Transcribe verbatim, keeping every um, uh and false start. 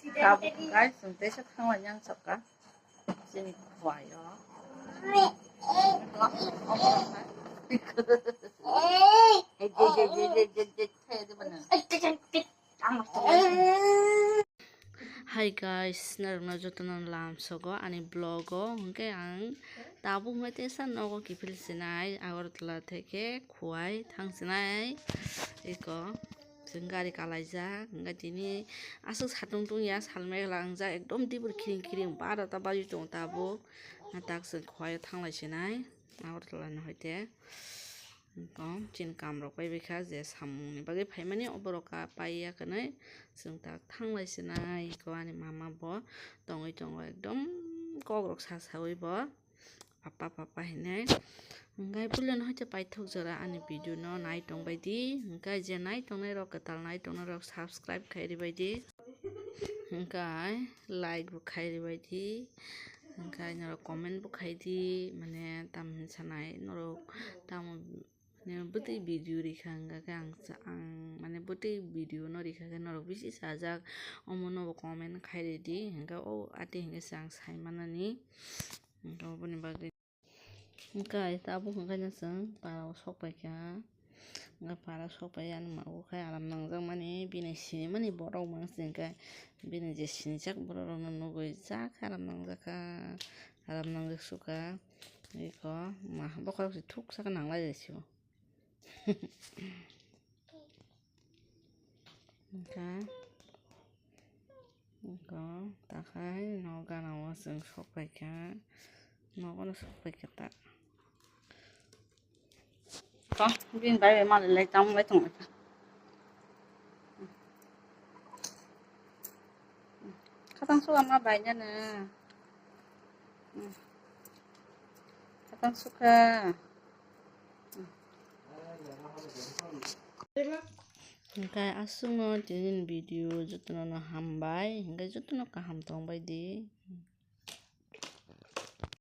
Tabuk guys, chwng teisa thanglaina ang sakha. Chini khwai o. Hi guys, norokno jotono lamsogo ani vlog o, hwnkhe ang tabuk hwnkhe teisa nogo kiphil sinai Agartala theke khwai thang sinai eko. Chwng gari kalaijak, hwnkhe tini aswk satung tungya, sal megla wngjak, ekdom dibur khiring khiring, barota baji tongo tabuk. Hatak chwng khwlai thanglai sinai Agartala ni hoite. Wngkha chini kam rok paibaikha, je samung ni bagwi phaimani, oborok ka paiya hwnwi chwng tak thanglai sinai. Eko ani mama bo tongwi tongo, ekdom kok rok sa sawi bo. Papa, papa hinai. Hwnkhe puilano haikhe paithak jora ani video no nai tongbai di. Hwnkhe je nai tongnai rok, kwtal nai tongnai rok subscribe khai ribai di. Hwnkhe like bo khai ribai di. Hwnkhe norok comment bo khai di. Mane tam hinwi sanai norok tamo, mane bwtwi video rikha hwnkhe ang sa-, ang mane bwtwi video no rikha khe norok bisi sajak. Omo no bo comment khai ridi. Hwnkhe o ati hwnkhe se ang sai manani. Hwnkhe oboni bagwi hwnkhe tabuk hwnkhe no chwng para o sok paikha. Hwnkhe para sok pai ani ma o khai aram nangjak mani, bini sinimani borok mang se hwnkhe bini je sinijak borok rok no nugwi jak aram nangjak kha, aram nangjak sukha. Eko ma bokhorok se thuk saka nanglai se o. Hwnkhe, hwnkhe takhai no gana o chwng sok paikha, nogo no sok paikha ta. To, bini bai bai malai lai tamo lai tong lai. Khatang suka ma bai nana. Khatang suka. Hwnkhe aswkno tini video jotono no hambai, hwnkhe jotono kaham tongbai di.